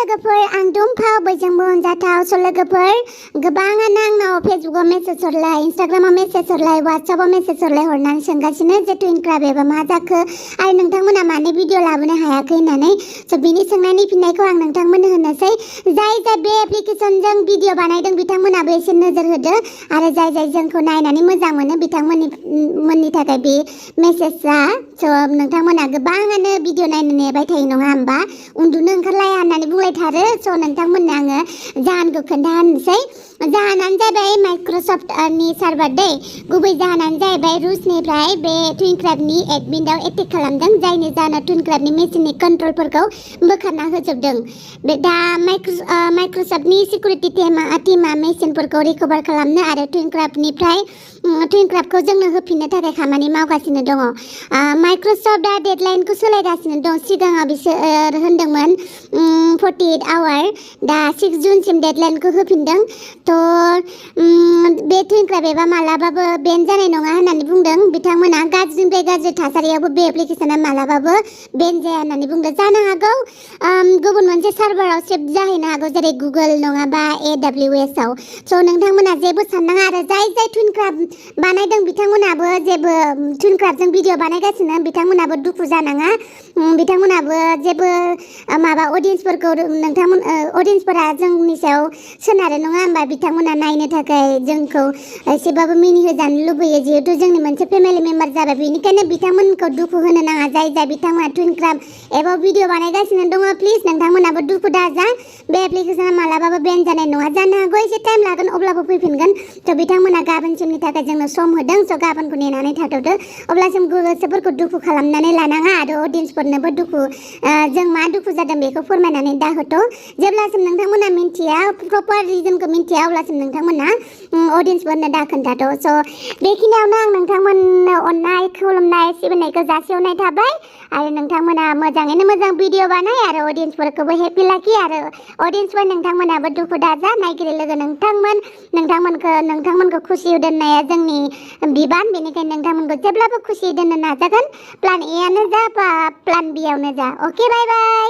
लोगोफोर आं दंफाव बयजोंबो अनजाथाव स' लोगोफोर गोबाङानो आंनाव फेसबुकआव मेसेज हरलाय इन्स्टाग्रामाव मेसेज हरलाय वाट्सएपआव मेसेज हरलाय हरनानै सोंगासिनो जे टुइनक्राफ्ट एबा मा जाखो आरो नोंथांमोना मानो भिडिअ लाबोनो हायाखै होननानै स' बिनि सोंनायनि फिननायखौ आं नोंथांमोननो होनोसै जाय बे एप्लिकेशनजों भिडिअ बानायदों बिथांमोनाबो एसे नोजोर होदो आरो जाय जोंखौ नायनानै मोजां मोनो बिथांमोननि थाखाय बे मेसेजआ स' नोंथांमोना गोबाङानो भिडिअ नायनो नेबाय थायो नङा होमबा उन्दुनो ओंखारलाया होननानै बुंलायथारो स' नोंथांमोननो आङो जाहोनखौ खोन्थाहोनोसै जाहोनानो जाबाय माइक्रसफ्टनि सार्भार दै गुबै जाहोनानो जाहैबाय रुसनिफ्राय बे टुइनक्राफ्टनि एडमिनआव एटेक खालामदों जायनि जाहोनाव टुइनक्राफ्टनि मेसिननि कन्ट्रलफोरखौ बोखारना होजोबदों बे दा माइक्रसफ्टनि सिकिउरिटि टीमा मेसिनफोरखौ रिकभार खालामनो आरो टुइनक्राफ्टखौ जोंनो होफिननो थाखाय खामानि मावगासिनो दङ माइक्रसफ्टआ डेडलाइनखौ सोलायगासिनो दं सिगाङाव बिसोर होनदोंमोन 48 आवार दा 6 जुनसिम डेडलाइनखौ होफिनदों थ' बे टुइनक्राफ्ट एबा मालाबाबो बेन जानाय नङा होननानै बुंदों बिथांमोना गाज्रिनिफ्राय गाज्रि थासारियावबो बे एप्लिकेशना मालाबाबो बेन जाया होननानै बुंदों जानो हागौ गुबुन मोनसे सार्भाराव सेभ जाहैनो हागौ जेरै गुगोल नङाबा AWS आव स' नोंथांमोना जेबो साननाङा आरो जाय टुइनक्राफ्ट बानायदों बिथांमोनाबो जेबो टुइनक्राफ्टजों भिडिअ बानायगासिनो बिथांमोनाबो दुखु जानाङा बिथांमोनाबो जेबो माबा अडियन्सफोरा जोंनि सायाव सोनारो नङा होमबा बिथांमोना नायनो थाखाय जोंखौ एसेबाबो मिनिहोजानो लुबैयो जिहेतु जोंनि मोनसे फेमिलि मेम्बार जाबाय बेनिखायनो बिथांमोनखौ दुखु होनो नाङा जाय बिथांमोना टुइनक्राफ्ट एबा भिडिअ बानायगासिनो दङ प्लिज नोंथांमोनाबो दुखु दाजा बे एप्लिकेशना मालाबाबो बेन जानाय नङा जानो हागौ एसे टाइम लागोन अब्लाबो फैफिनगोन थ' बिथांमोना गाबोनसिमनि थाखाय जोंनो सम होदों स' गाबोनखौ नेनानै थाथ'दो अब्लासिम गोसोफोरखौ दुखु खालामनानै लानाङा आरो अडियन्सफोरनोबो जों मा दुखु जादों बेखौ फोरमायनानै दाहोथ' जेब्लासिम नोंथांमोना मिन्थिया प्रपार रिजनखौ मिन्थिया अब्लासिम नोंथांमोना अडियन्सफोरनो दा खोन्थाथ' स' बेखिनियावनो आं नोंथांमोननो अननाय खुलुमनाय सिबिनायखौ जासिहरनाय थाबाय आरो नोंथांमोना मोजाङैनो मोजां भिडिअ बानाय आरो अडियन्सफोरखौबो हेपि लाखि आरो अडियन्सफोर नोंथांमोनाबो दुखु दाजा नायगिरि लोगो नोंथांमोनखौ खुसि दोननाया जोंनि बिबान बेनिखायनो नोंथांमोनखौ जेब्लाबो खुसि दोननो नाजागोन प्लान ए आनो जा बा प्लान बि आवनो जा अके बाय बाय